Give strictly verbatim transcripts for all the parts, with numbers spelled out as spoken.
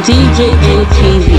C J N T V.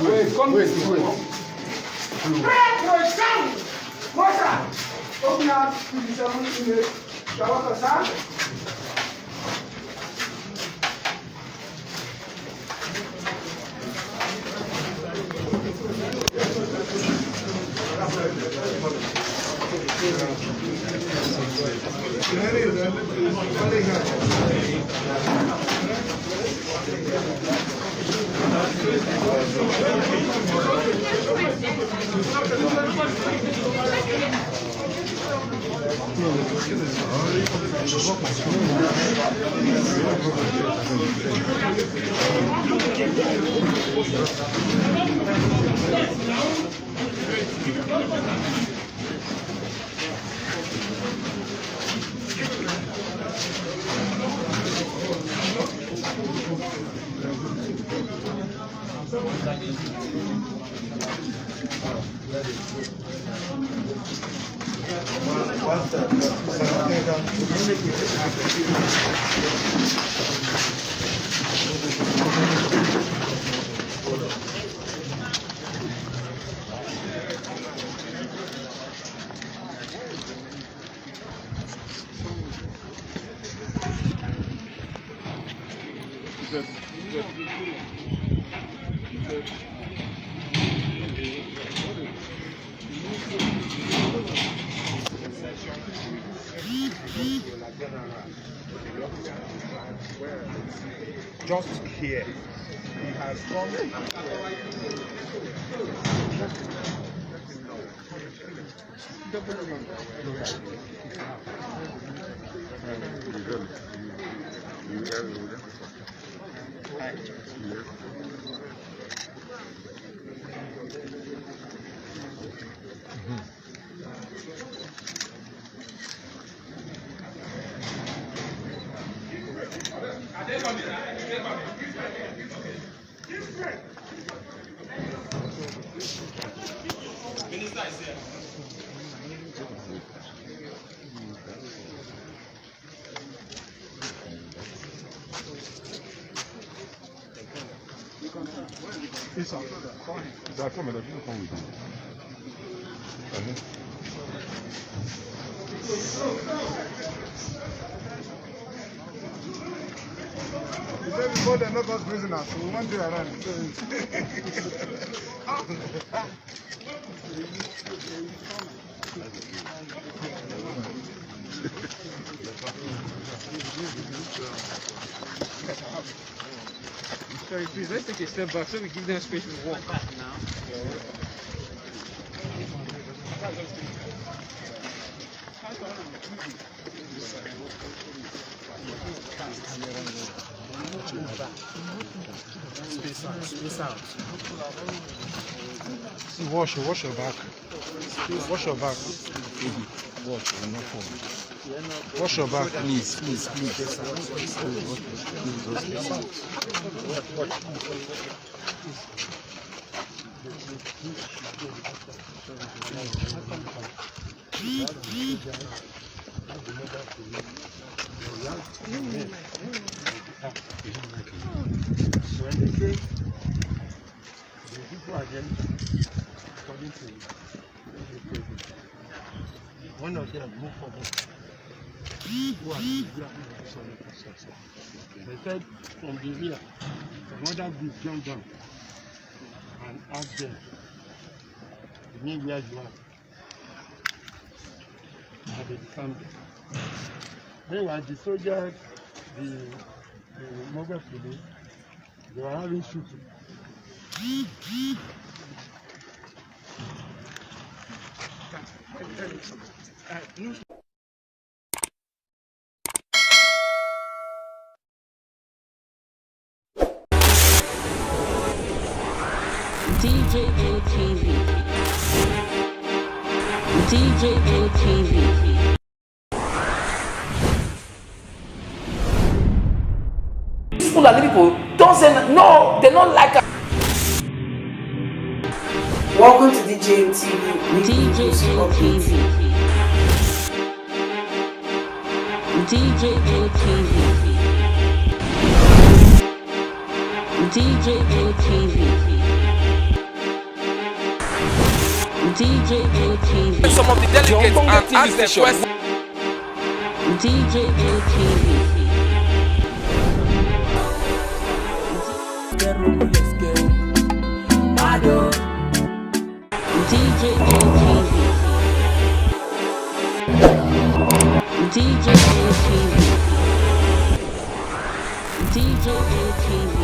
Wait, wait, wait. Open up to the seven email. You are welcome, sir. Just here. He has come. He said before they knock us prisoners, so we want to around. Sorry, please, let's take a step back so we give them space to walk. Space out, space out. See, wash, wash your back. Wash your back. Wash, you no fall. Wash your back, please, please, please. When they say the people are there, according to the president, one of them move forward. Who are the people of the construction? They said from the rear, another group jumped down and asked them, "You mean where you are?" And they disarmed them. Meanwhile, the soldiers, the, the mobile police, they were having shooting. D J N T V. D J N T V. These Fulani people don't say no, they don't like us. Welcome to D J N T V weekly news update. D J N T V. D J N T V. D J N T V. D J N T V. Some of the delegates and ask them questions. D J N T V. D J N T V. D J N T V. D J N T V.